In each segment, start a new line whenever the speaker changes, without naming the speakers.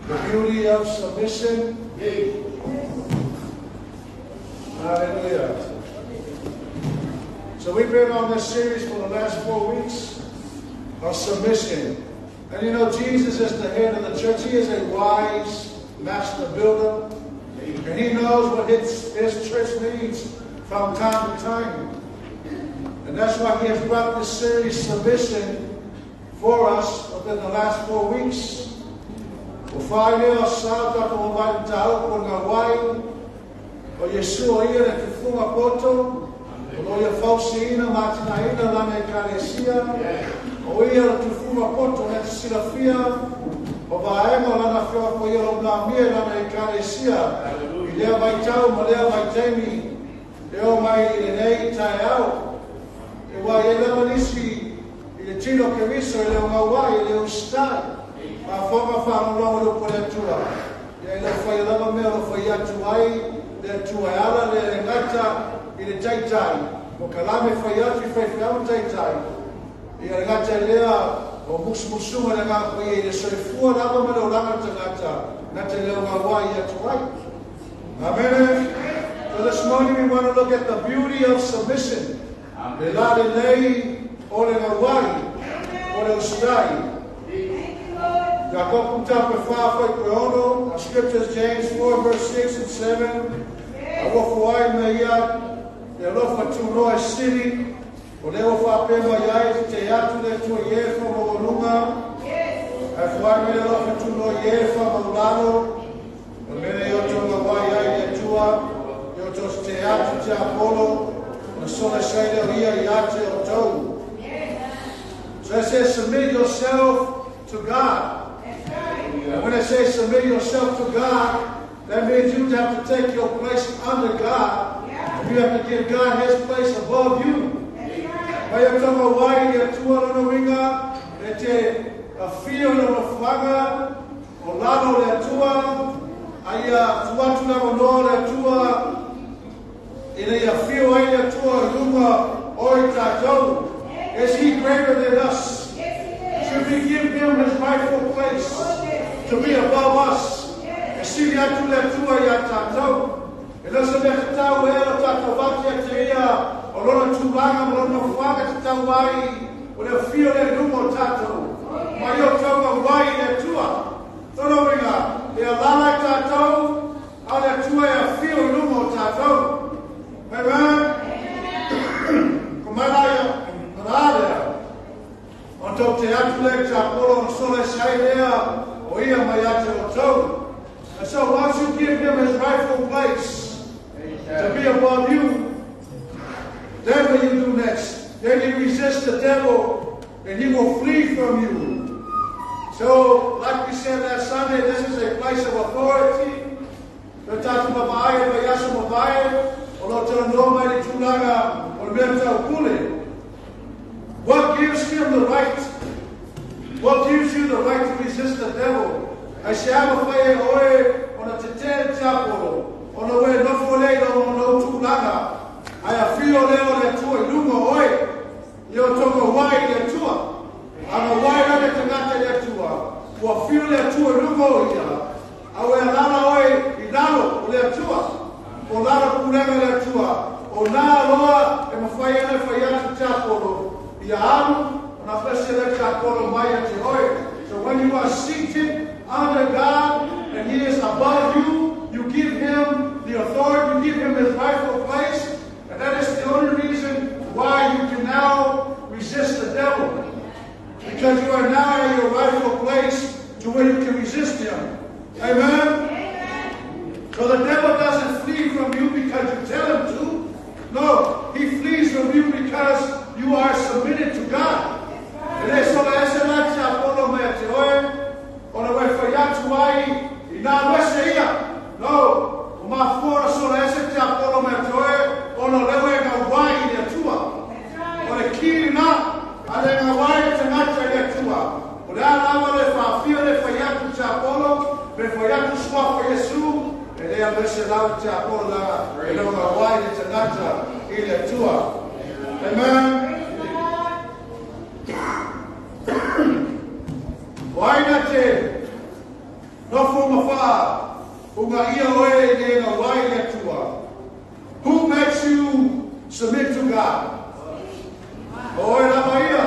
The beauty of submission. Hallelujah. So we've been on this series for the last 4 weeks of submission. And you know, Jesus is the head of the church. He is a wise master builder. And he knows what his church needs from time to time. And that's why he has brought this series, Submission, for us within the last 4 weeks. O whaile o sa tato o mai tau o ngā wai o Iesu o ia le tufuga poto o lo ia fausiina matinaina lana ekalesia o ia le tufuga poto e te silafia o vaega o lana whioa ko ia lo ngā mia lana ekalesia i lea vaitau ma lea vaitaimi e o mai i lenei taeao e wai e lava nisi i le tino Keriso e leo ngauai e leo stai ma fonga whanolongo le po le atua. Ia i lau whai lava mea lo whai atu ai le atua e ala le le ngata i le taitai. O kalame whai atu i whai whiau taitai. Ia le ngata i lea o musumusunga le ngā koe i le soifua lava ma le olanga tangata. Ngata i leo ngauai i atu ai. Amen. So this morning we want to look at the beauty of submission. Le la le lei o le ngauai o le ustai. Jakopu tape whawhai koe ono. Our scriptures, James 4, verse 6 and 7. A wofu ai me ia, te alofa tūroa e siri, o leo whapea mai ai te te atu le tua i e wha mo lunga. Ai fuai me le alofa tūroa i e wha mo lalo. O mene i o tonga wai ai le tua, i o tō te atu te apolo, na sola seile o ia i ate o tau. So it says, "Submit yourself to God." And when it says "submit yourself to God," that means you have to take your place under God. And you have to give God his place above you. Mai a tonga wai i a tua lona winga, e te a fio le mafuanga, o lalo le atua, ai a tuatu la monoa le atua, i le ia fio ai le atua i lunga o i tātou. Is he greater than us? Should we give him his rightful place to be above us? E sili atu le atua i a tātou. E lasa mea te tau e o tātou vati a te ia o lona tūlanga ma lona fuanga te tau ai o le fio le lunga o tātou. Mai o taunga wai le atua. Tōna winga, e a lala i tātou, a le atua e a fio i lunga o tātou. Amen. Ko mai lai a rārea. O tau te atu le te apolo o sole sai lea o ia mai ate o tau. And so once you give him his rightful place to be above you, then what you do next? Then you resist the devil and he will flee from you. So, like we said last Sunday, this is a place of authority. Le tātou papae, pa iaso papae, o lo te no mai le tūlanga o le mea tau pule. What gives him the right? What gives you the right to resist the devil? Ai se ama whai e oe o na te te te apolo, o na we nofo lei o na tūlanga, ai a fio leo le atua i lunga oe, i o tonga wai le atua. Ana wai la le tangata le atua, ua fio le atua i lunga o ia, a ue alala oe i lalo o le atua, o lalo pulega le atua, o nā loa e mawhai ana whai atu te apolo, i a alu, o nā whese le te apolo mai a te oe. So when you are seated under God and he is above you, you give him the authority, you give him his rightful place, and that is the only reason why you can now resist the devil. Because you are now at your rightful place to where you can resist him. Amen? So the devil doesn't flee from you because you tell him to. No, he flees from you because you are submitted to God. E le sola ese la te apolo me te oe, o na wai whai atu ai, i nā wese ia. No, o mafuora sola ese te apolo me te oe, o na lewe ngā wai i le atua. O le kiri nā, a le ngā wai e te ngata i le atua. O le alawa le whaafia le whai atu te apolo, me whai atu swafa Yesu, e lea wese lau te apolo langa, e leo ngā wai i te ngata i le atua. Amen. O aina te Nofo ma faa ugaia oe ina ia gauai i le Atua. Who makes you submit to God? O oe lava ia.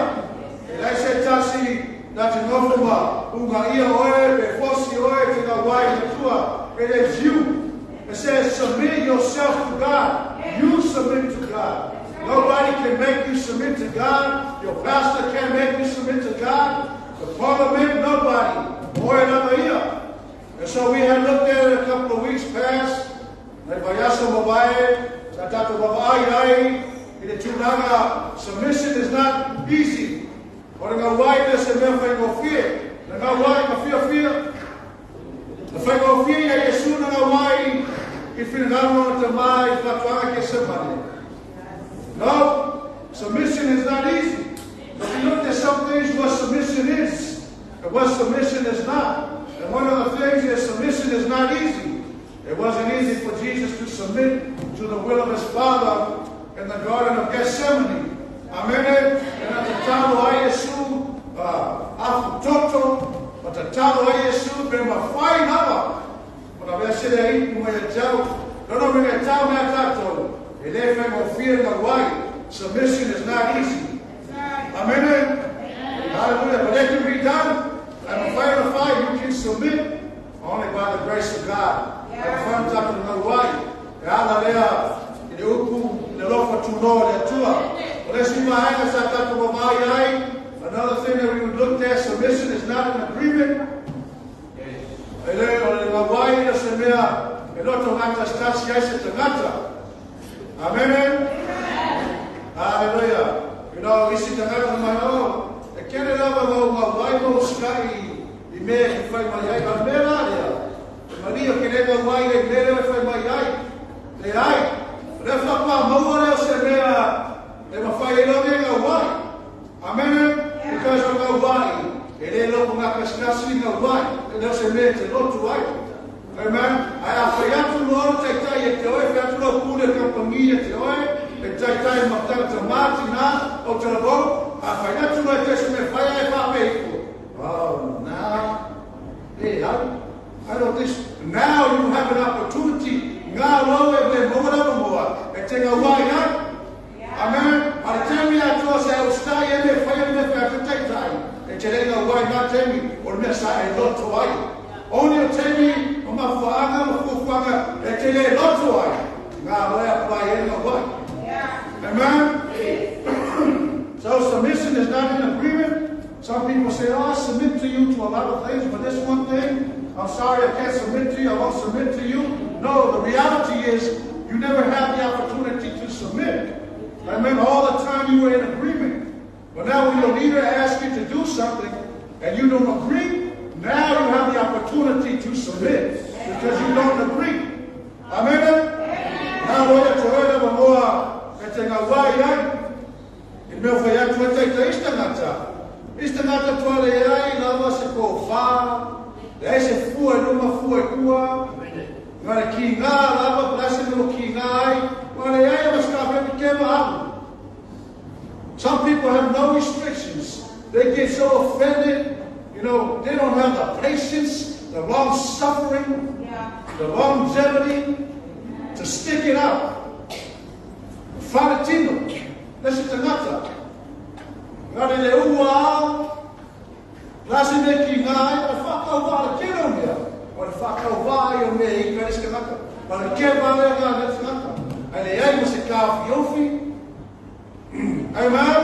E leai se tasi na te nofo ma ugaia oe pe fosi oe e te gauai i le Atua. It is you. It says submit yourself to God. You submit to God. Nobody can make you submit to God. Your pastor can't make you submit to God. The parliament, nobody. O oe lava ia. And so we had looked at it a couple of weeks past. Le vaiaso ua mavae, sa tatou vaavaai ai, i le tulaga, submission is not easy. O le gauai e le o se mea faigofie. Na gauai ma fiafia. Na faigofie iā Iesu na gauai i finagalo o lona Tamā i le fatuaga Kesemane. No, submission is not easy. But we looked at some things what submission is and what submission is not. And one of the things is submission is not easy. It wasn't easy for Jesus to submit to the will of his Father in the Garden of Gethsemane. Amene, e na tatalo ai Iesu afu toto, ma tatalo ai Iesu pe mafai lava ona aveese lea ipu mai ia te au. Lona uiga e tau mea tatou, e le faigofie le gauai. Submission is not easy. Amene. Hallelujah. But it can be done. E mafai ona fai, you can submit only by the grace of God. E mafai ona tatou gauai e ala lea i le upu i le alofa tunoa o le Atua. O le isi vaega sa tatou vaavaai ai, another thing that we would look at, submission is not an agreement. E le o le gauai e le o se mea e loto gatasitasi ai se tagata. Amene. Hallelujah. Isi tagata mai, oh, e kele lava lau gauai ma usitai i mea e fai mai ai. A mea la lea, e malia ke le gauai le mea lea e fai mai ai. Leai, o lea faatoa maua lea o se mea e mafai ai loa le gauai. Amene. Because o gauai, e le loto gakasikasi gauai, e le o se mea e te lotu ai. Amen. Ae a fai atu loa le taitai ia te oe, fai atu lau pule kamupani ia te oe, e taitai ma tagata matina o talavou, a fai atu loa e te se mea fai ae faapea ifo. Oh, now, e au, I know this. Now you have an opportunity. Ngā rau e me maua lava moa, e te gauai ai. Amen. A le taimi atoa se au stai e me fai e me fai atu taitai, e te le gauai ngā taimi o le mea sa e loto ai. Oni o taimi o mafuaaga ma fuafuaga e te le loto ai. Ngā roe apply e gauai. Amen. So submission is not an agreement. Some people say, oh, I submit to you to a lot of things, but this one thing, I'm sorry, I can't submit to you, I won't submit to you. No, the reality is you never had the opportunity to submit. I remember all the time you were in agreement. But now when your leader asks you to do something and you don't agree, now you have the opportunity to submit because you don't agree. Amen? Nā roia te oe lava moa e te gauai ai. I mea fai atu e taitai isi tagata. Isi tagata toa leai lava se kōwhā, leai se fua i luma fua i tua, ngā le ki ngā lava, pe se mea o ki ngā ai, ngā le ai ma ska pe ke ma au. Some people have no restrictions. They get so offended. They don't have the patience, the long suffering, the longevity to stick it out. Wharetino, le se tagata. Ngā le le ua ao, la se mea ki ngā ai, o le whakauwā le kero mea, o le whakauwā ai o mea i ka le tagata. O le ke wale ngā le tagata. Ai le ai mo se kāwhiofi. Amen?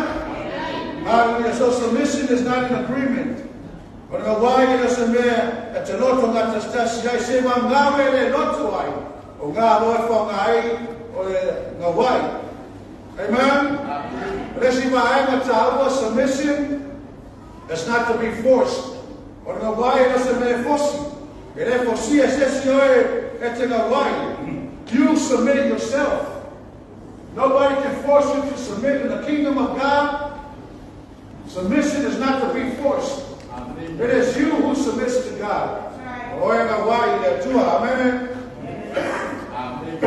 Hallelujah. So submission is not an agreement. O le gauai e le se mea e te loto ngā tastasi ai, se ma ngā le loto ai. O ngā roe wha ai o le gauai. Amen? Le si vaega tāua, submission is not to be forced. O le gauai e le se mea e fosi. E le fosi e se si oe e te gauai. You submit yourself. Nobody can force you to submit in the kingdom of God. Submission is not to be forced. Amen. It is you who submits to God. O oe gauai i le Atua. Amen. Amen.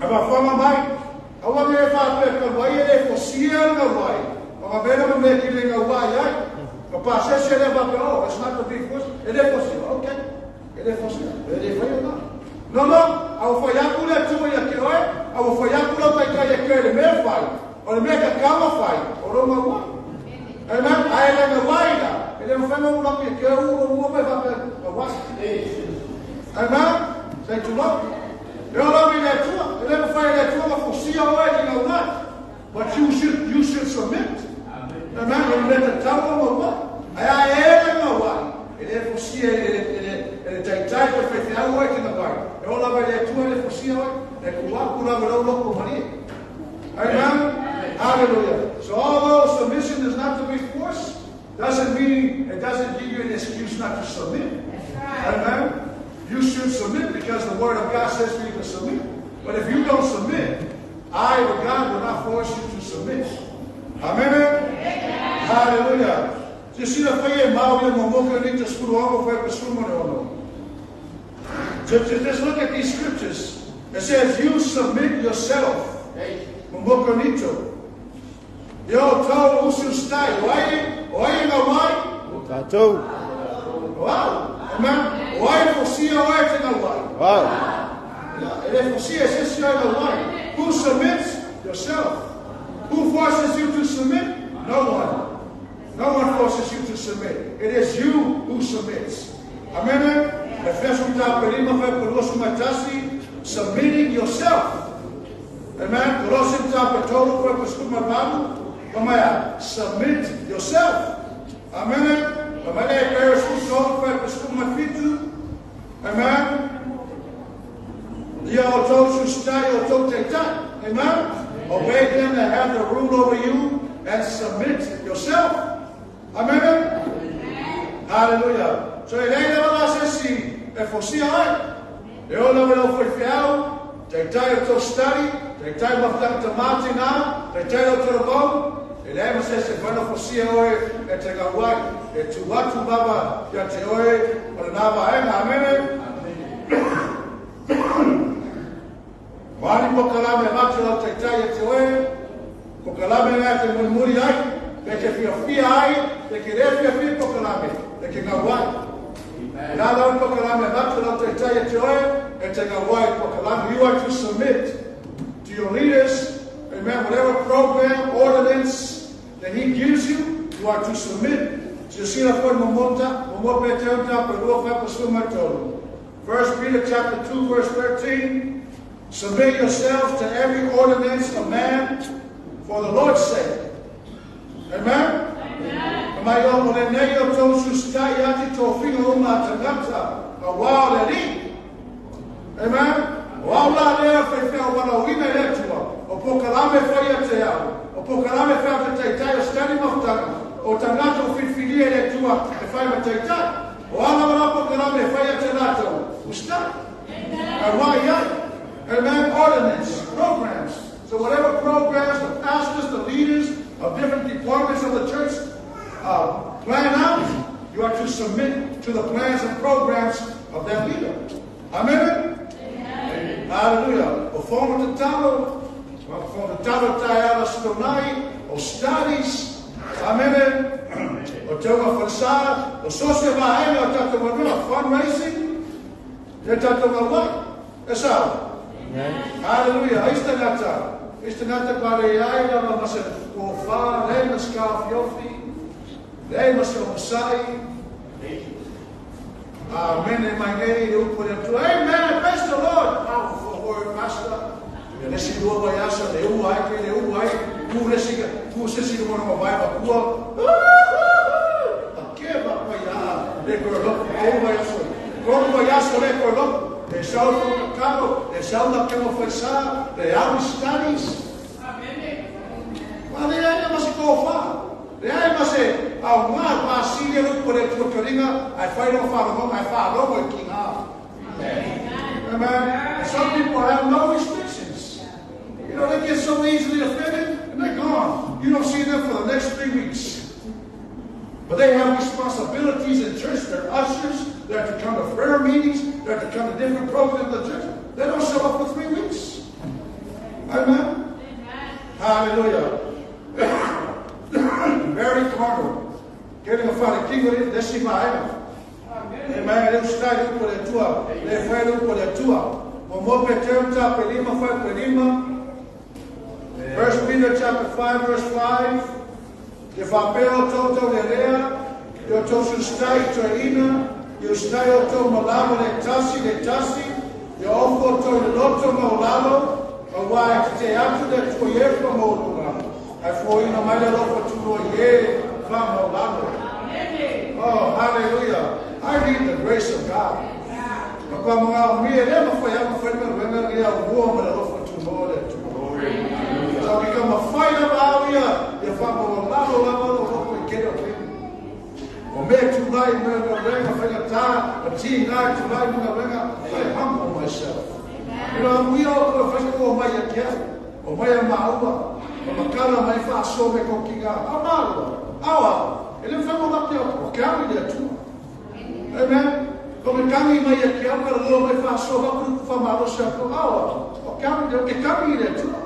A whanga mai, aua me whāpea ka wai e le fosia le gauai. O ngā mea ma mea ki le gauai ai. Ka pāsese le whāpea, oh, it's not to be forced. E le fosia. E le fosia, e le whai o No, no, a ua whai aku le atua ia ke oe, a ua whai aku lau taitai ia ke oe le mea whai, o le mea ka kama whai, o ro ngā wai. Amen? A e le ngā wai la, e le mwhai ngā ulapi e ke oe uro mua mai whapea ngā wai. Amen? Say too long. E o lau i le atua, e le mwhai le atua ma fosia oe ki ngā wai. But you should submit. Amen? O le mea tatau o ngā wai. Ai a e le ngā wai, e le fosia e le taitai ko whaiwhiau oe ki ngā wai. E o lawa le atua le fosia oe, e kuaku lawa lau loko marie. Amen? Hallelujah. So although submission is not to be forced, doesn't mean it doesn't give you an excuse not to submit. That's right. Amen? You should submit because the Word of God says for you to submit. But if you don't submit, I, the God, will not force you to submit. Amen? Amen. Hallelujah. Just look at these scriptures. It says, you submit yourself. Momokonito. Yo tau usu stai. Oi nga wai?
Tatou.
Wow. Amen. Oi fosia oi te nga wai.
Wow.
E fosia se si oi nga wai. Who submits? Yourself. Who forces you to submit? No one. No one forces you to submit. It is you who submits. Amen. Submitting yourself. Amen. Submit yourself. Amen. Amen. Amen. Obey them that have the rule over you and submit yourself. Amen. Amen. Hallelujah. So e fosia ai. E ola wera o whaiwhiau, taitai o tō study, taitai mawhtanga tamati nā, taitai o tō vau, e lea ma se se whana fosia oe e te ngā wai, e tu atu baba ia te oe, o le nā vaenga, amene? Wani po kalame matu lau taitai e te oe, ko kalame ngā te murimuri ai, te ke whiawhia ai, te ke re whiawhia po kalame, te ke ngā wai. You are to submit to your leaders. Amen. Whatever program, ordinance that he gives you, you are to submit. 1 Peter chapter 2, verse 13. Submit yourselves to every ordinance of man for the Lord's sake. Amen. Mai o le nei o tō sustai ati tō whinga o mā tangata a wā le ri. Amen? O au la lea whaiwhea o wana uina e atua, o pokalame whai a te au, o pokalame whai a te taitai o stani mahtanga, o tangata o whiwhiria e atua e whai ma taitai. O ala wala pokalame whai a te rātou, ustai. A wā iai. Amen? Ordinance, programs. So whatever programs, the pastors, the leaders of different departments of the church, plan out, you are to submit to the plans and programs of that leader. Amen? Amen. Hallelujah. O whango te talo, o te talo tai ala stonai, o studies. Amen. O te unga whansara, o sosia vaenga o tātou manua, fundraising, te tātou ngā wai. E sao? Hallelujah. Aista ngata pare ai lava mase ko wha, le maska fiofi, le maska masai. Amen. E mai nei e upo le atua. Amen. Praise the Lord. Powerful word, Pastor. E le si lua vai asa, le u ai, ke le u ai. Ku le si, ku se si mo no vai pa kua. A ke va pa ya. Le ko lo, ko vai asa. Ko vai asa le ko lo. Le sau ko karo, le sau na ke mo faisa, le au studies. Amen. Ma le ai ma se ko fa. Le ai ma se au ngā pāsiri ru ko le tuakaringa, ai whai no wharongo, ai wharongo i ki ngā. Amen. And some people have no restrictions. You know, they get so easily offended and they're gone. You don't see them for the next 3 weeks. But they have responsibilities in church. They're ushers. They have to come to prayer meetings. They have to come to different programs of the church. They don't show up for 3 weeks. Amen? Amen. Hallelujah. Very carnal. Getting a father king with it. Amen. Amen. Le ustai le upu le Atua. Le fai le upu le Atua. Mo mo Petero tape lima fai pe lima. 1 Peter chapter 5 verse 5. Le whapea o tau le rea, le o tau sustai toi ina, le ustai o tau malama le tasi, le ofo o tau le loto ma o lalo, a wai te te atu le tua i e wha maulunga. Ai fo ina mai le lofa tuloa i e wha maulalo. Oh, hallelujah. I need the grace of God. Ma kwa mga o mie, le ma whai ama whai ma wenga ria o mua ma le lofa tuloa le tua. Tau ki ka mawhai lava au ia, ia wha maulalo lava lo loko i kere o te. O mea tūlai me ngā renga whainga a ti ngā tūlai me ngā renga, I humble myself. You know, we all ko whainga o mai a kia, o mai a maua, o makala mai wha me ko ki ngā, a maua, awa, e le whango mate o ke au i le atua. Amen. Ko me kangi mai a kia, ka lua mai wha so ma kuru wha malo se ko awa, o ke au i le, ke kangi i le atua.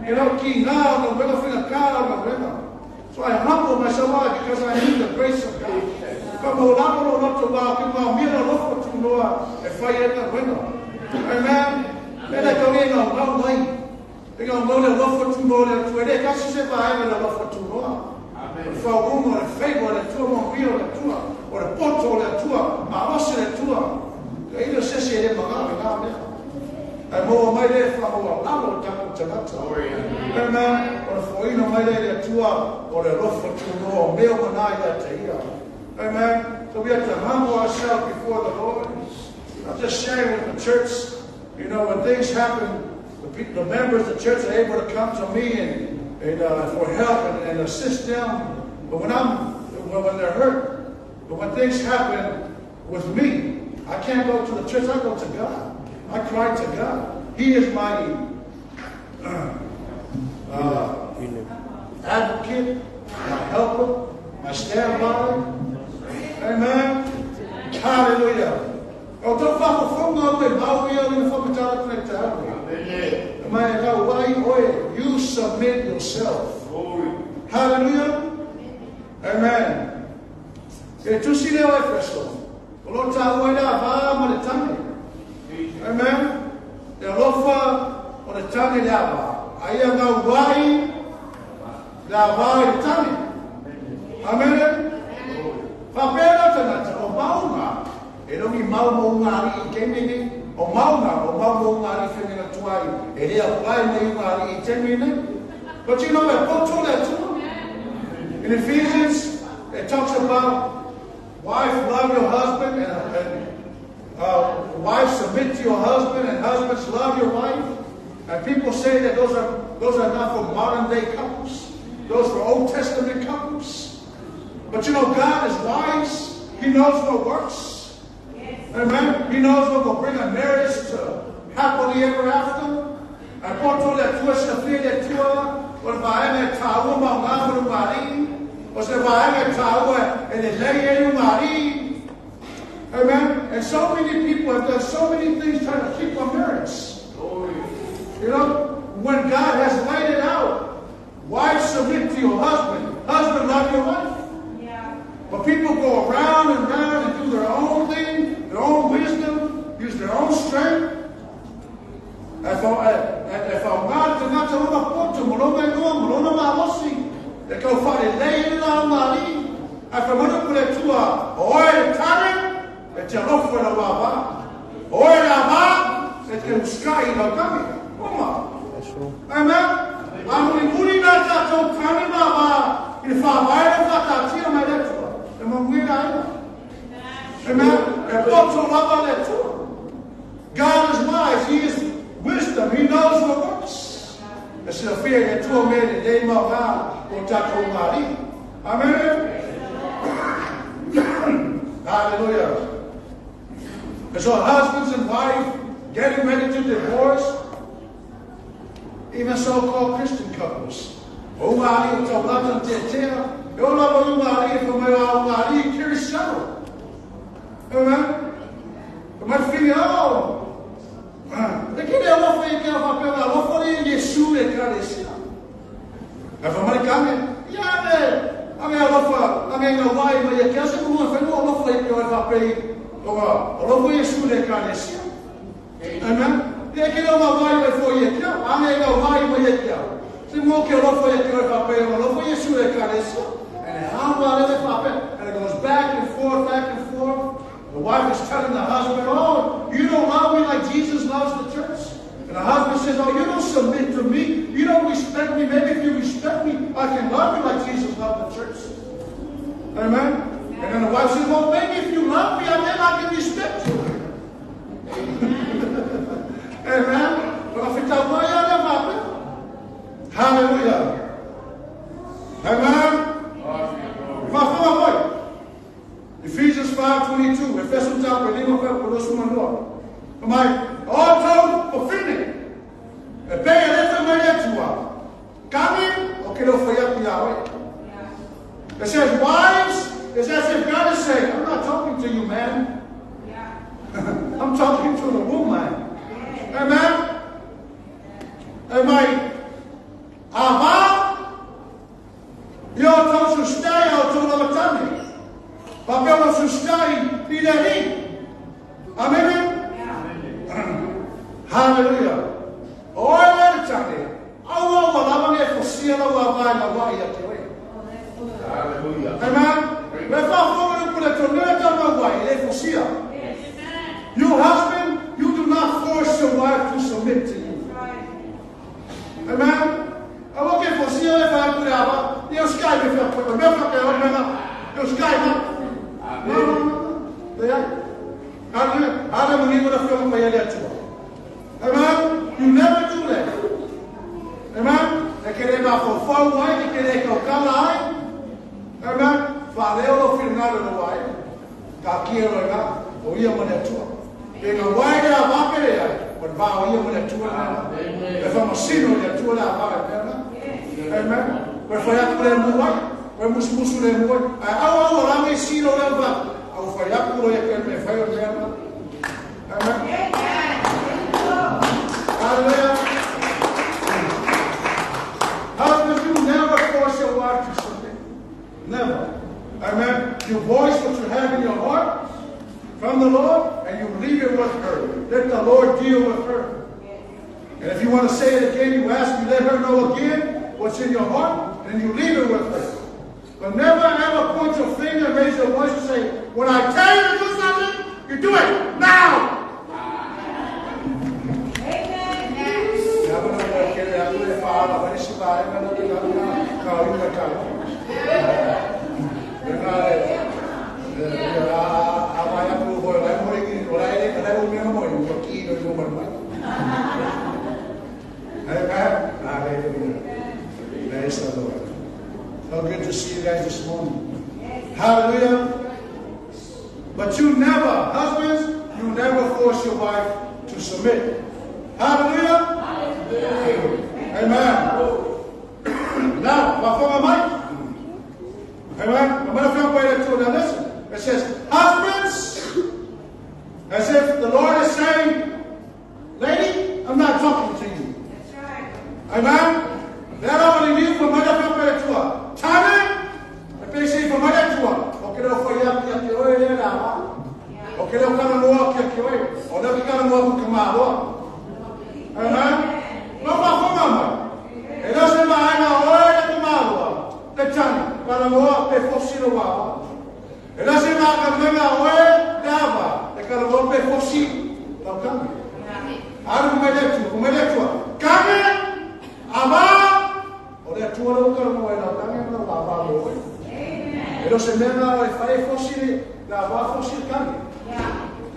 You know, ki ngā, no wenga whainga kā, no wenga. So I humble myself why? Because I need the grace of God. Ka mo lalo lo loto wā, ki ngā mira lofo tu noa, e whai e ngā wenga. Amen. E le kau e ngā ngau mai. E ngā ngau le lofo tu noa le tua. E le kasi se vaenga le lofo tu noa. O le whaunga, o le whaiwa le tua, mo mio le tua, o le poto le tua, ma ose le tua. Ka ilo sese e le mga me ngā mea. Ai mo mai le whahaua lalo taku tangata. Amen. O le whaina mai le le tua, o le lofo tu noa, o mea mana ia te ia. Amen. So we have to humble ourselves before the Lord. I'm just sharing with the church, you know, when things happen, the members of the church are able to come to me and for help and assist them. But when they're hurt, but when things happen with me, I can't go to the church, I go to God. I cry to God. He is my advocate, my helper, my standby. Amen. Hallelujah. O tau whakofonga o e mau ia le whakatara kune te hau. Mai ngau wai oe, you submit yourself. Hallelujah. Amen. E tusi leo Efeso. O lo tā ua ila vā ma le tange. Amen. E alofa o le tange le ava. Aia ngau wai le ava i le tange. Amen. Whapera tangata o maunga. E rongi mau mo ngā i kemene, o maunga, o mau mo ngā ri whenga tuai, e rea pai mai ngā i temene. But you know, e poto le atua. In Ephesians, it talks about wife, love your husband, and wife, submit to your husband, and husbands, love your wife. And people say that those are not for modern day couples. Those were Old Testament couples. But you know, God is wise. He knows what works. Amen. He knows what will bring a marriage to happily ever after. And poto le atua se fia le atua, o le vaenga e tāua mau ngā manu ngāri, o se vaenga e tāua e le lei e ngāri. Amen. And so many people have done so many things trying to keep a marriage. You know, when God has laid it out, wife submit to your husband, husband love your wife.
Yeah.
But people go around and round and do their own thing, their own wisdom, use their own strength. E whaunga te ngata rona poto, morona ingoa, morona malosi, e kau whare lei e la ngāri. A whamanu kure tua, oe le tane, e te alofa la wā. Oe la wā, e te uskai lau kami. Oma. Amen. A muri muri nā tātou kani mā wā, i le whāwaere whātātia mai le tua. E mamuira aina. Amen. E poto lava le tua. God is wise. He is wisdom. He knows what works. E se whia e tua me le lei mau ngā o tātou ngāri. Amen. Hallelujah. And so husbands and wives getting ready to divorce, even so-called Christian couples. O ngāri o tau lata te tea, e o lava o ngāri e whamai o ngāri i kiri settle. Amen. Mai whiri au. Le kere alofa e kia whapea, alofa le Yesu e karesia. E whamari kange, ia ane, ange alofa, ange ngā wai mai e kia se mua whenua alofa e kia whapea, O alofa Iesu le ekalesia. Amen. Ia ke leo ngau vai mai fo ia kia. Ange ngau vai mai ia kia. Se mo ke alofa ia kia fa pe alofa Iesu le ekalesia. And and it goes back and forth, back and forth. The wife is telling the husband, oh, you don't love me like Jesus loves the church. And the husband says, oh, you don't submit to me. You don't respect me. Maybe if you respect me, I can love you like Jesus loved the church. Amen? And then the wife says, well, maybe if you love me, then I can respect you. Amen? Hallelujah. Amen? Ephesians 5:22. Efeso chapter 5 Mai, o tau o fine. E pe e lefa mai atua. Kami o ke leo whai aku ia oe. It says, wives, it's as if God is saying, I'm not talking to you, man. I'm talking to the woman. Amen? Amen. Ava, io tau sustai au tau lavatani. Papel sustai i le ri. Amen? Hallelujah. Oe le tane. Aua ua lava ne fosia la ua vai la wa ia te oe.
Hallelujah.
Amen. Me whafonga ni pule tonea tau ngā wai, le fosia. You husband, you do not force your wife to submit to you. Amen. Aua ke fosia le whae pule awa, ni o sky me whea pule, me whea pule, me whea o sky ma. No, no, no, no. Le ai. Hallelujah. Hallelujah. Hallelujah. Amen. You never do that. Amen. E ke re mafofau ai, e ke re kaukala ai. Amen. Wha leo lo whiringaro no wai. Ka kia roi ngā, o ia mane atua. E ngā wai le a wapere ai, o vā o ia mane atua nana. E whamasino le atua le a ware pena. Amen. Koe whai aku le muai, koe musumusu le muai. Ai au au o rangi silo le wā. Au whai aku ro ia ke me whai o mena. Amen. Hallelujah. Husbands, you never force your wife to submit. Never. Amen. You voice what you have in your heart from the Lord, and you leave it with her. Let the Lord deal with her. And if you want to say it again, you ask, you let her know again what's in your heart, and you leave it with her. But never ever point your finger and raise your voice and say, when I tell you to do something, you do it now. Amen. Praise the Lord. So good to see you guys this morning. Hallelujah. But you never, husbands, you never force your wife to submit. Hallelujah. Amen. Now, amen. Now listen. It says, husbands, as if the Lord is saying, lady, I'm not talking to you.
That's right.
Amen.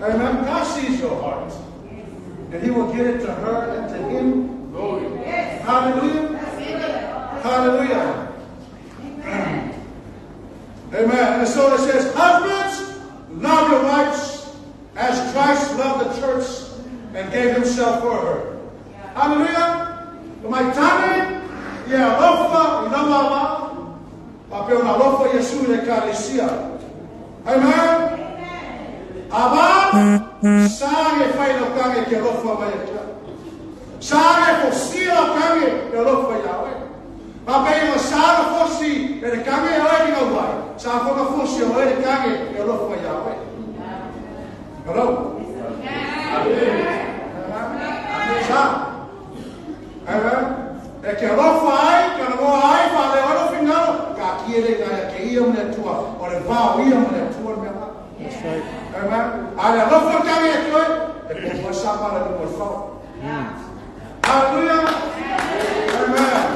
Amen. Amen. God sees your heart. And he will get it to her and to him.
Glory.
Yes.
Hallelujah. Hallelujah.
Amen.
Amen. And so it says, husbands, love your wives as Christ loved the church and gave himself for her.
Yeah.
Hallelujah. My time, yeah, lofa, inawama, papel na lofa Yesu le kalesia. Amen. Aba, sage fai lo kange ke lofa mai kia. Sage fosia lo kange ke lofa ia oe. Papel na sage fosi e le kange oe ni ngau wai. Sa foka fosi oe le kange ke lofa ia oe. Hello? Sa. Amen. E ke alofa ai, ka na ai, fa le olo fingalo, ka ki le ka ke ia mo le tua, o le vao ia mo le tua me la.
That's right.
Amen. A le alofa ka e koe, e ko mo sa pa le mo fa. Hallelujah. Amen.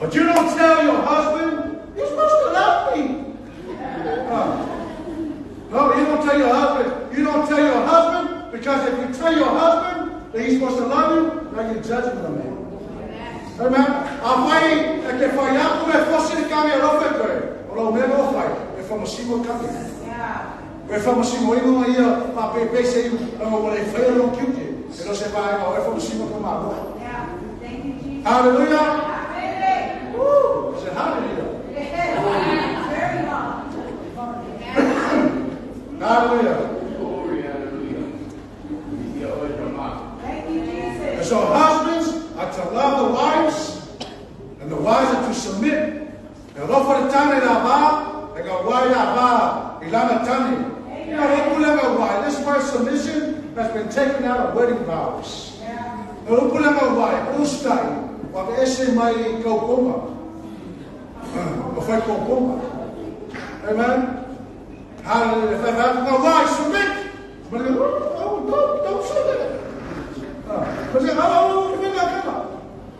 But you don't tell your husband, you're supposed to love me. No, you don't tell your husband. You don't tell your husband because if you tell your husband that he's supposed to love you, now you're judging the man. Amen. A whai, e ke whai aku me fosi le kame alofa koe. O lau mea o whai, e whamasimo kame. E whamasimo ingo ia, pa pe pe se iu, anga wale whai o kiuke. E lo se whae o e whamasimo ka māua.
Thank you, Jesus.
Hallelujah.
Amen.
Woo. I said hallelujah.
Yes. Very long.
Hallelujah.
Glory, hallelujah.
Thank you, Jesus.
And so husbands are to love the wives, and the wives are to submit. E alofa le tane la va, e ka wai la va, i lana tane. You know, upu wai. This word submission has been taken out of wedding vows.
Yeah.
E upu lenga wai, ustai, wa ke ese mai kau konga. O whai kau konga. Amen. Hallelujah. Whai whai wai, submit. Oh, don't say that.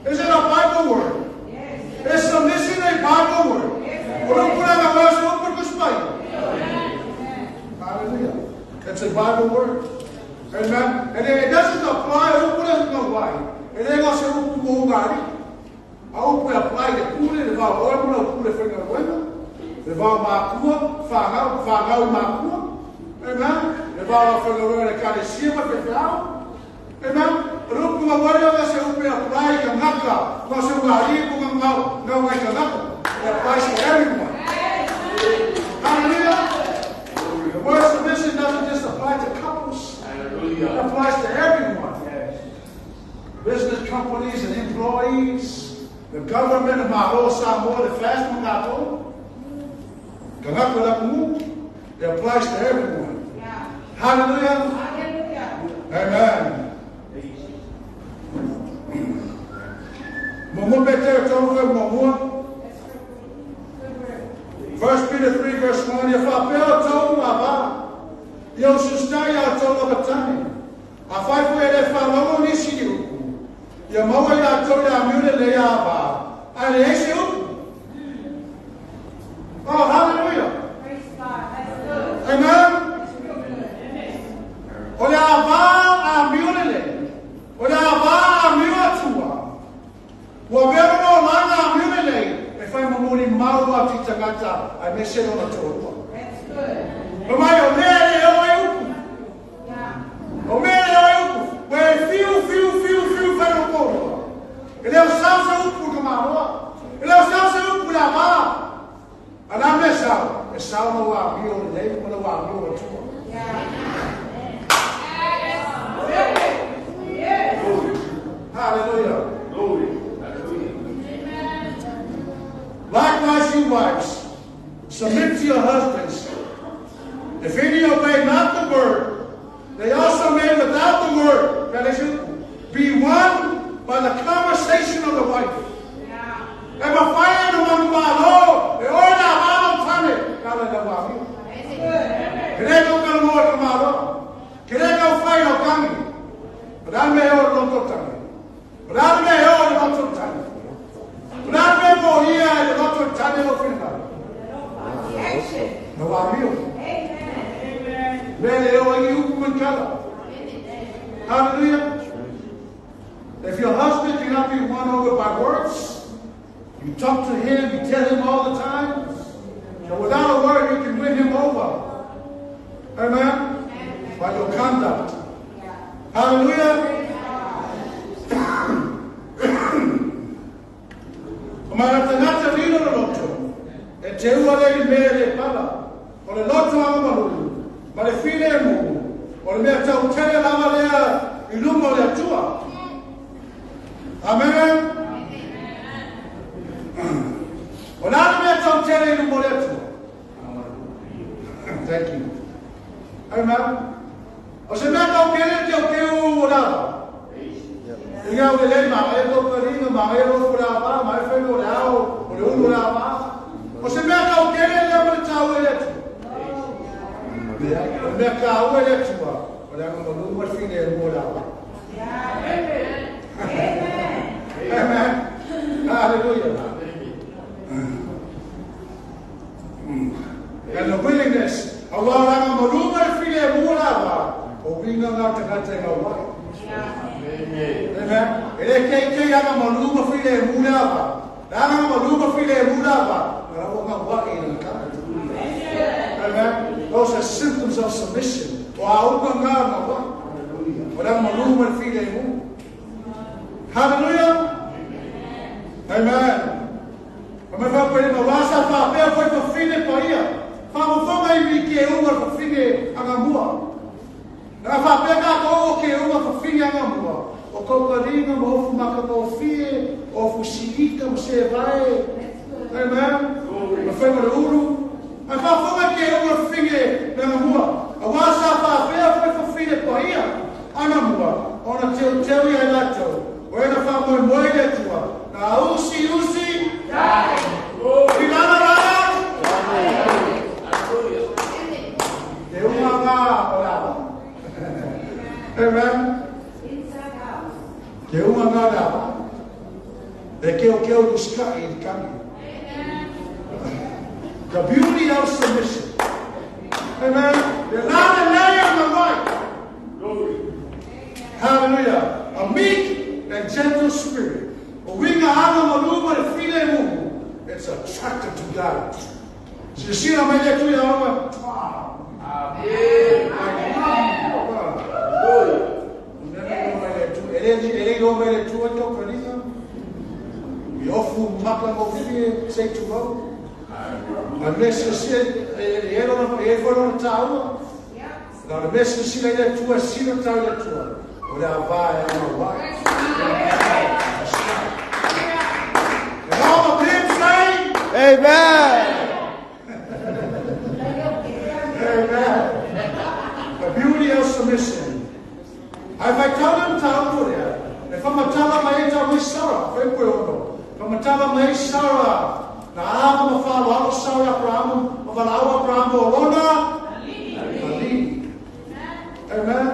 Is it a Bible word?
Yes.
Is submission a Bible word? Hallelujah. It's a Bible word. Amen. And it doesn't apply. It ain't gonna say I hope we apply the pule, the vow, or pule whenga wena. The vow makua, whangau, whangau makua. Amen. The vow whenga wena le kalesia ma whewhau. Amen. Rupu nga wari nga se upe apply ka ngaka, nga se ungari ko nga ngau, ngau ngai ka ngaka. It applies to everyone. Hallelujah. The word submission doesn't just apply to couples.
Hallelujah.
It applies to everyone.
Yes.
Business companies and employees, the government of Malo Samoa, the fast mangato, kangaka laku, it applies to everyone.
Yeah.
Hallelujah.
Hallelujah.
Amen. Momo Peter tolu momo.
That's good. Good word.
1 Peter 3 verse 1, ia whapea tau ava, ia usustai a tau lakatane, a whai fue le whalongo nisi i uku, ia maua i la tau ia miure le ia ava, a le ese uku. Oh, hallelujah.
Praise God. That's good.
Amen.
That's real good.
O le ava a miure le, o le ava a miu atua, ua vero no langa a miure le, e whai mamuri maua ti tangata, a me se lona tōrua.
That's good.
O mai o mea le o e uku.
Yeah.
O mea le o e uku. Ua e fiu, fiu, fiu, fiu whai o kōrua. E leo sao se upu ka māroa. E leo sao se upu la mā. A nā mea sao, e sao na wā mio le lei, ma na wā mio atua.
Yeah. Yes.
Hallelujah.
Glory. Hallelujah.
Likewise, you wives, submit to your husbands. If any obey not the word, they also may without the word, that is, be won by the conversation of the wife.
Yeah.
E mawhai no manu malo, e oina malo tane, kala na wami.
That's good.
Kere kau kala moa ka malo, kere kau whai o kangi. Padal me o loto tane. Padal me o loto tane. Padal me mo ia e loto tane o whina.
Action.
Na wami o.
Amen.
Mele o i uku man kala. Hallelujah. If your husband cannot be won over by words, you talk to him, you tell him all the time. But without a word, you can win him over. Amen? By your conduct.
Yeah.
Hallelujah. O maratangata rino le loto. E te ua le i mea le pala. O le loto anga mahulu. Ma le file e mumu. O le mea tau tere lava lea i luma o le atua. Amen. O nā le mea tau tere i luma o le atua. Thank Amen. O se mea kau kere te o keu o lava. Inga o le lei maa e kau karinga, maa e rofu lava, maa e whenga o le ao, o le ulu lava. O se mea kau kere lea ma le tau e le atua. O le mea kau e le atua, o le anga malu ma le fine e mua lava. Amen. Hallelujah. And the willingness, awa ranga malunga le file e mua lava, o winga ngā tangata e ngā wai. Amen. E le kei kei anga malunga file e mua lava. Ranga malunga file e mua lava, ngā rawa ngā wai i ngā tangata. Amen. Those are symptoms of submission. O a unga ngā ngā wai. O ranga malunga le file e mua. Hallelujah. Amen. Ma mai whapere ma wasa whapea whai whawhine pa ia. Whamofonga i mi ke unga whawhine anga mua. Nā whapea kā ko o ke unga whawhine anga mua. O kaukaringa ma ofu makakofie, ofu siika ma se vae. Amen. Ma whai ma le uru. Ai whafonga ke unga whawhine anga mua. A wasa whapea whai whawhine pa ia anga mua. Ona teo teo i ai latou. O ena whamoe moe le atua. Nā usi usi. Ilana rana. Te unga ngā o lava. Amen. Te unga ngā lava. E keo keo tu skai i kani. The beauty of submission. Amen. Te lana lei on the right. Hallelujah. A meek and gentle spirit. O winga anga maluma le file mumu. It's attractive to God. Sisira mai le tuia awa. Ele ro mai le tua tau karinga. I ofu maka mo fie sei tu vau. A mesa se e ero na taua. Na le mesa sila le tua sila tau le tua. O le ava e ama wai. And all the people say,
Amen.
Amen. The beauty of submission. Ai vai tau le tau kore. E whamatala mai e tau mai Sarah. Whai koe ono. Whamatala mai Sarah. Na ama ma whalo alo Sarah Abraham. Ma wala au Abraham o lona. Ali. Amen.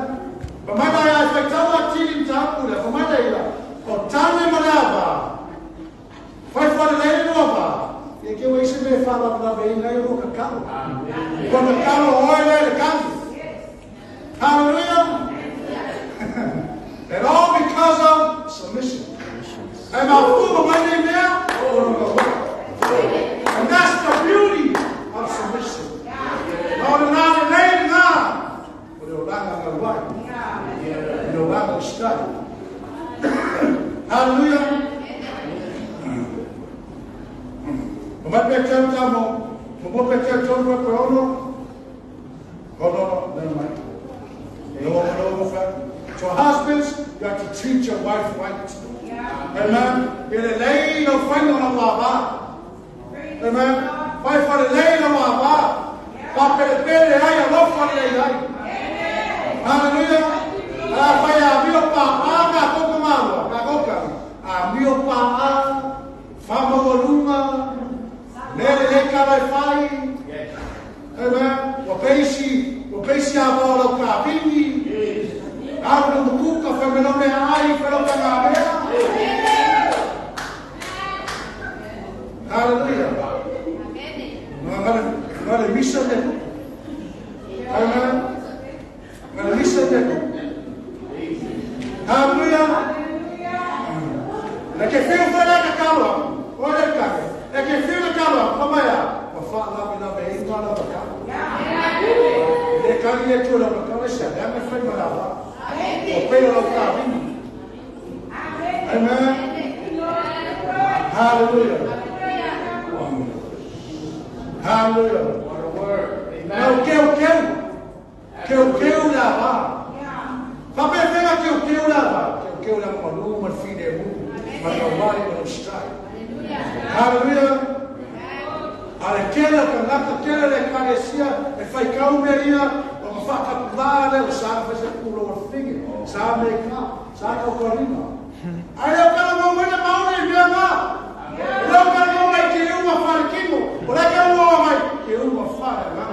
Whamana ai whai tau a tini tau kore. Whamana ila. O tane manava. Whai whare leire noa. Ia ke wai se me whala mana me inga i roka kalo. Kona kalo oe le le kalo. Hallelujah. And all because of submission. And my food, my name there. And that's the beauty of submission. Hallelujah. Oh, no, never mind. No. So husbands, you have to treat your wife right. Amen. Amen. Hallelujah. Amen. Hallelujah. Amen. Hallelujah. Amen. Hallelujah. Hallelujah.
What a word. Amen.
Now, keu keu. Keu keu la va. Fa pe fenga keu keu la va. Keu keu la malu ma fine mu. Ma no mai ma strai. Hallelujah. Ale kela ka naka kela le karesia e fai kau meria o ma whakapulā leo sa whese pūlo o whingi. Sa me ka, sa kaukarina. Ai leo kala ngau mai na maone i mea ngā. Leo kala ngau mai ke uma whare kimo. O leo kala ngau mai ke uma whare ngā.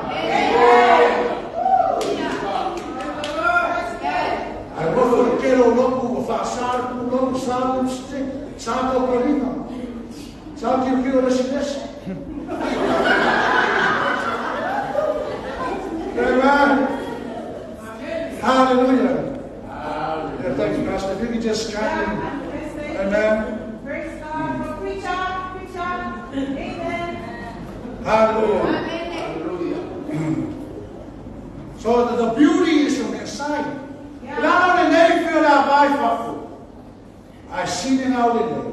Ai rofo i kero loku o whaasara pūlo, sa lipstick, sa kaukarina. Sa kiu kiu o lesi lesi. Amen. Hallelujah. Yeah, thank you, Pastor. If you could just stand. Amen.
Praise God. Preach on, preach on. Amen.
Hallelujah.
Hallelujah.
So the beauty is from inside.
Yeah.
I see it now.
Yeah.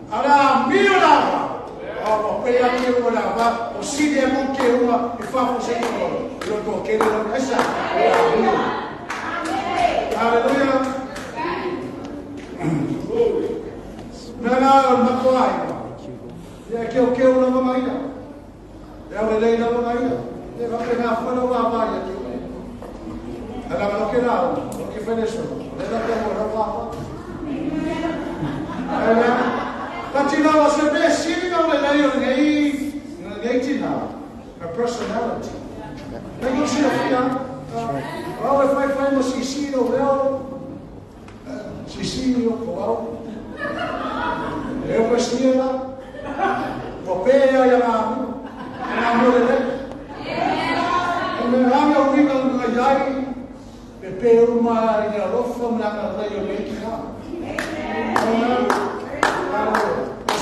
Ala mio lava. O pea ke uma lava, o sine mo ke uma e fafo se tolo. Lo to ke le esa. Hallelujah. Nana o makoai. Ia ke o ke o lava mai. Ia o le lava mai. Ia va pe na fo lava mai ia ke. Ala lo ke na o ke feneso. Le la ke o lava. Amen. But you know, I said, her personality. Like you see, well, if I find a CC, well, CC, well, eu pastia, popea ia ngamu, ngamu le. E me ranga uinga nga iai, pe pe uma i alofa mlanga le yo le. Amen.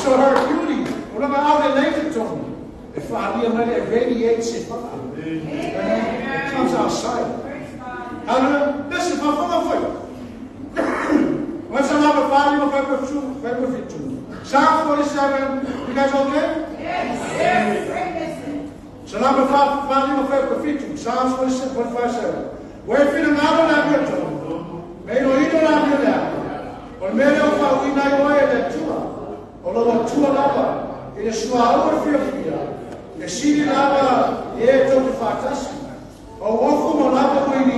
So her beauty, whatever out in Leighton, if I it radiates it. It comes outside. Hallelujah. Listen, my father. What's another 5, 5, 2, 5, 2. Psalm 47. You guys okay?
Yes.
Psalm 5, 5, 5, 2. Psalm 47, 45, 7. Where if you don't have your may no ino la mi le. O me le o fa uina i oe le tua. O lo tua lava. I le sua o fia fia. E sini lava e tau te whātasi. O ofu mo lava koe ni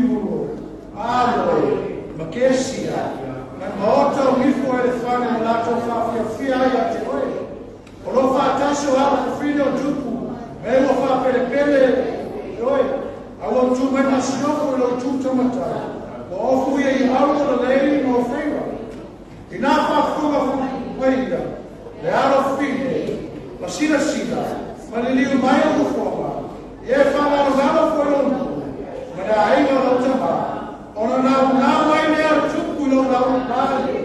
mulo. Alo, ma kesia. Na maota o nifo e le whane o lātou whawhia fia ai a te oe. O lo whātasi o ala whina o tupu. Me o whāpele pele e oe. A o tū mai masioko i lo tū tamatai. O ofu ia i alu o le leili mo whenga. I nā whāwhunga whaia. Le alo whine. Ma sila sila. Ma le liu mai o kufonga. I e whangalo ngalo fo i Ma le ainga o lau tama. O na nau nau ai mea tupu i lau lau pāle.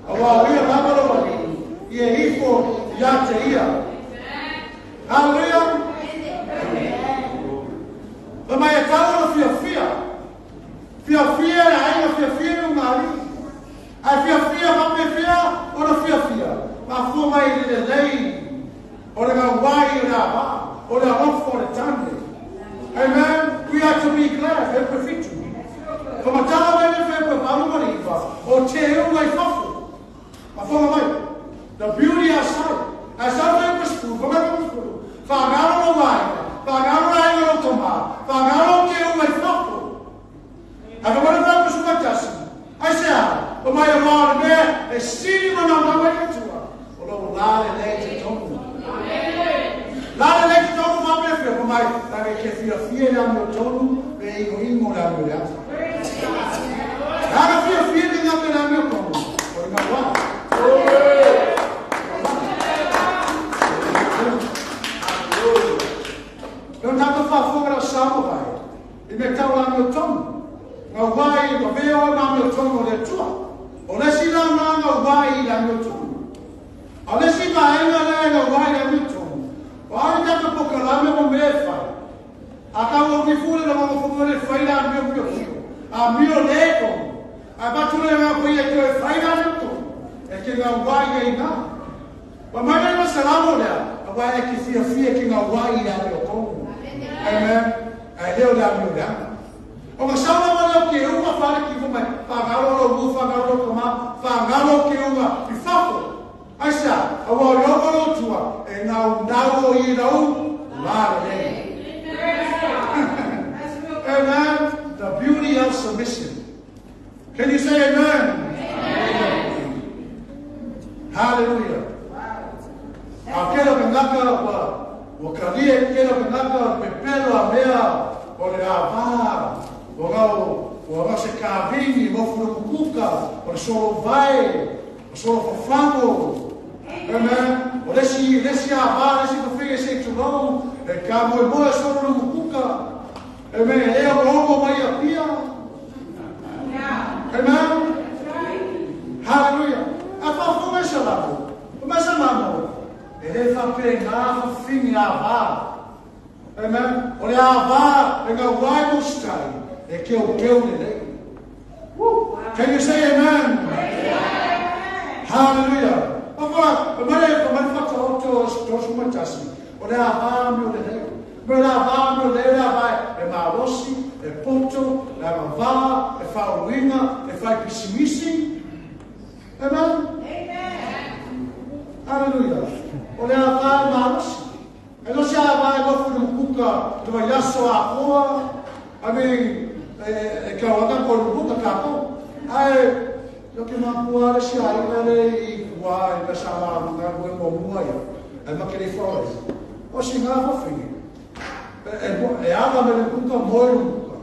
A wā ia lava lau ali. I e ifo ia te ia. Hallelujah. Pa mai e tau o fia fia. Fia fia e ainga fia fia no ngari. Ai fia fia ma pe fia o na fia fia. Ma fua mai i le lei. O le ngā wai o le awa. O le alofo o le tane. Amen. We are to be glad. E pefitu. Ka matanga mai le whai palu mariva. O te unga i fafu. Ma whanga mai. The beauty outside. Ai sa whai pa spuru. Whanga mai spuru. Whangaro no wai. Whangaro ai no toma. Whangaro te unga i fafu. Ai whangaro whai pa sumatasi. Ai se a. O mai a wā mea. E siri mana maua i atua. O lo la le le te tomu. La le le te tomu wha mea whia. Mai, la ke fia fia le amio tonu. Me ingo ingo le amio le ata. Ara fia fia le ngā le amio tonu. O ngā wā. Leo tātou whāwhunga rau samo pai. I me tau la amio tonu. Ngā wai, ngā veo o amio tonu o le tua. O lesi la ngā ngā wai i le amio tonu. O lesi vaenga le ngā wai i le amio tonu. O ari tātou pokalame mo me whai. A kau o mifule na mama fumu le whai la amio mio kio. A mio le tonu. A patule ngā koe e kio e whai la amio tonu. E ke ngā wai e ngā. Pa mai ngā salamo lea. A wai e ki fia fia ki ngā wai i le amio tonu. Amen. Ai leo le amio lea. O ngā saula wale o ke unga whare ki mai. Whangaro lo mu, whangaro lo kama, whangaro ke unga i whafo. Aisa, a ua logo lo tua, e ngau nau o i lau, la le. Amen. The beauty of submission. Can you say amen? Amen. Hallelujah. A kelo ka ngaka wa kalia kelo ka ngaka pepelo a mea o le ava o ngau se kavini mo fulukuka o le solo vai o solo fafango. Amen. O lesi ava lesi kofia se tulou e ka moe moe solo lukuka. Amen. E o ongo mai a pia. Amen. Hallelujah. A fafunga se lamo. O masa mamo. E le whape ngā whawhingi a vā. Amen. O le a vā e ngā wai mostai e keo keo le lei. Can you say amen? Amen. Hallelujah. O mare whata o tō matasi. O le a vā me o le lei. Me le a vā me o le le a vā e mārosi, e poto, e aga vā, e whauinga, e whai pisimisi. Amen. Amen. Hallelujah. O le a vā e mārosi. E no se a vā e wafu nukuka, te vai aso a koa. I mean, e kia waka ko nukuka kākou. Ai, yo ke māpua le si a ina le i kua i me sa mā lunga e mō mua ia. E makere whaore. O si ngā whawhingi. E aga me nukuka moe nukuka.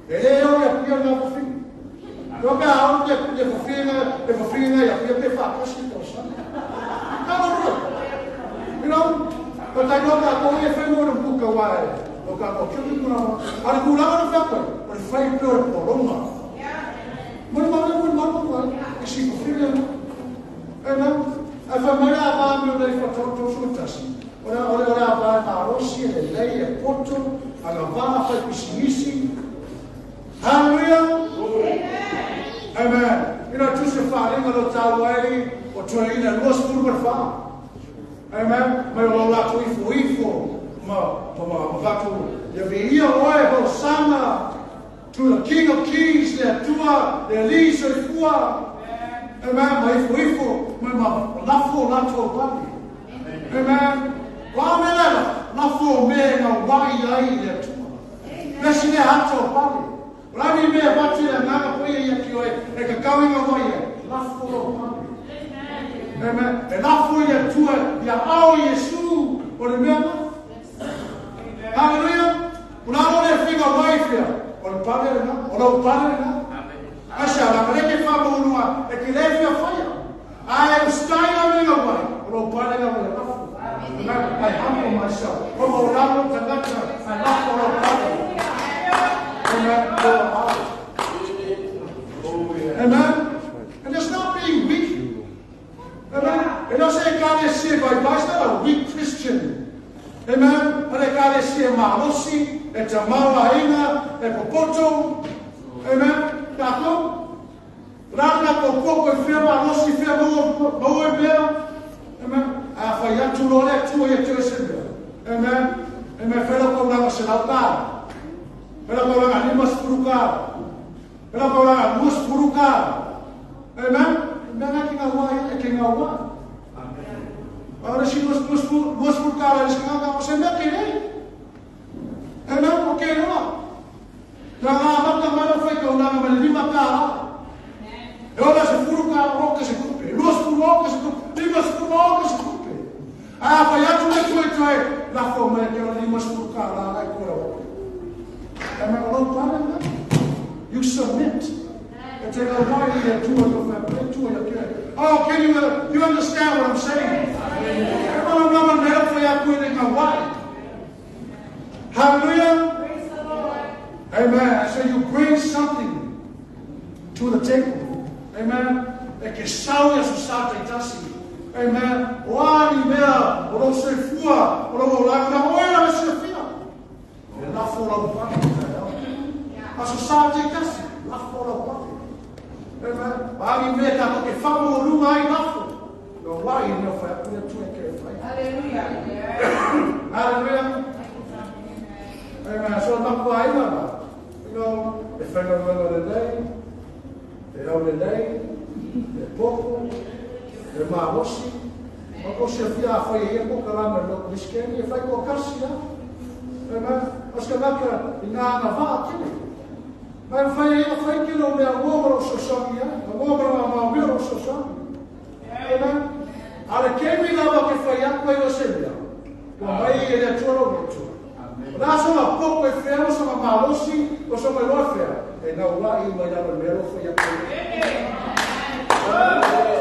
E le o ia pia ngā whawhingi. Yo pea au te whawhinga ia pia pe whakasi tō sana. Ka rua. You know, but I know that all your family will book away. O ka ko kiu kuna. Ari kula na whakoi. O le whai peo le poronga. Mo le mo e si ko whiria. Amen. A wha mai a vā me o lei whakatau tasi. O le a vā marosi e le lei e poto, a ngā vā whai pisimisi. Hallelujah. Amen. Ina tuse wharinga lo tau ai o toi ina lua spuru ma wha. Amen. Mai o lātou ifo ifo ma vatu ia vi ia oe Hosanna to the King of Kings le atua le li soifua. Amen. Ma ifo ifo mai ma lafo lātou pali. Amen. Wa me leva lafo me ngā wai ai le atua. Lesi le hata o pali. O lani mea watu ia nganga poia ia ki oe e ka kawinga wai e lafo lo pali. Amen. E lafo ia tua ia ao Yesu o le mea ma. Hallelujah. O la le finga wai fia. O le pale le na. O lau pale le na. Asia la kaleke wha mahunua e ki le fia whaia. Ai ustai na minga wai. O lau pale na le lafo. Amen. I humble myself. O mo lalo tangata. I lafo lau pale. Amen. Amen. And it's not being weak. Amen. E no se kare se vai vai it's not a weak Christian. Amen. Ale kare se malosi, e te maua ina, e popoto. Amen. Tātou. Rāna ko koko e whia malosi, whia maua e mea. Amen. A whai atu lo le tua ia te se mea. Amen. Amen. Whela kau nanga se lau kāra. Whela kau nanga lima spuru kāra. Whela kau nanga lua spuru kāra. Amen. Mea ngā ki ngā wā e ki ngā wā. Ora si duas por cara, eles ngā o se mea ke nei. Amen, o ke noa. Nā ngā mata mara whai kau nanga me lima kāra. E ora se furu kāra o ka se kupe. Luas furu o ka se kupe. Lima furu o ka se kupe. A whai atu le tue tue. Lafo mea ke ora lima furu kāra lai kura o. Amen, o lau pare ngā. You submit. E te ngā wai i e tua i o whai tua i a kia. Oh, can you understand what I'm saying? Hallelujah.
Praise the Lord.
Amen. So you bring something to the table. Amen. E ke sau ia susata i tasi. Amen. O ani mea, o lau soifua, o lau aulanga, na oe la me E lafo lau pali. A susata i tasi, lafo lau pali. Amen. Ani mea tātou ke whamu o lunga ai lafo. No wai mea whai aku ia tue ke whai.
Hallelujah.
Hallelujah. Amen. So makua aina la. You know, e whainga le lei, e au le lei, e poko, e mārosi. O se fia fai e ko kalama lo miskeni e fai ko kasi ya. Amen. O se naka i ngā ngā vaa kele. Mai fai e fai ke lo mea ngō ro so songi ya. Ngō ro ma mea ro so songi. Amen. Ale kemi lava ke fai aku ai o se mea. Ua mai e le atua ro le atua. O la so ma poko e fea, o so ma malosi, o so ma loa fea. E nau la i mai lava mea ro fai aku. Amen.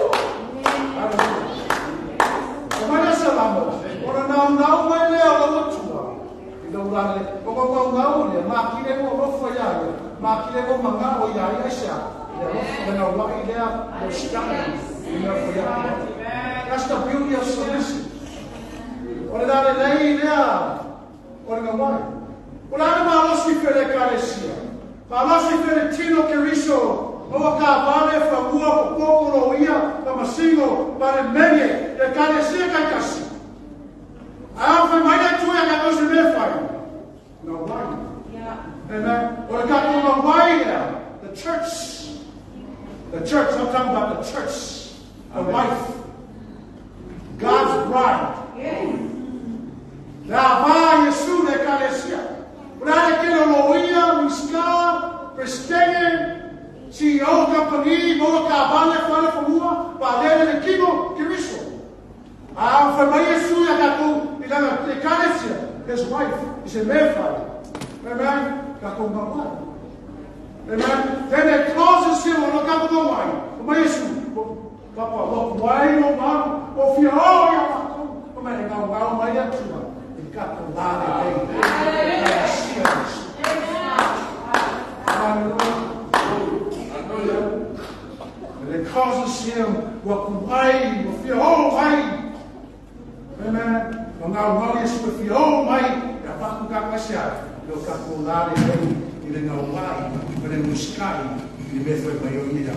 O mai sa lamo, o na nau nau mai lea o lau atua. I lau lale, o ngau ngau ngau lea, ma kile mo rofa ia ia, ma kile mo manga o ia ia sia. Lea rofa, le nau lai lea, o skana, i mea fai aku. That's the beauty of submission. O le lale lei lea, o le ngawai. O le malosi fele kalesia. Malosi fele tino keriso. O ka vale fa mua po poko lo ia, pa masingo, pa le menge, le kalesia kai kasi. A fa mai na tuia ka tosi me fai. Ngawai. Amen. O le kako ngawai lea, the church. The church, I'm talking about the church. The wife. God's bride.
Yes.
La va Yesu le kalesia. Ora le kele lo ia, miska, prestenge, CEO company, mo ka vale fale famua, pa lele le kino, kiriso. A fa mai Yesu ya ka ku, ila le kalesia, his wife, is a mefai. Amen. Ka ko ngawai. Amen. Then it causes him o ka ko ngawai. O mai Yesu, papa, lo wai lo ma, o fia o ya ma ko. O mai ngau ngau mai ya tua. I ka ko lale lei. Hallelujah. And it causes him wa kuai, wa fia o mai. Amen. Wa ngau ngau Yesu wa fia o mai. Ya paku ka kasia. Lo ka ko lale lei. I le ngau wai, i le muskai, i le mefai mai o ia.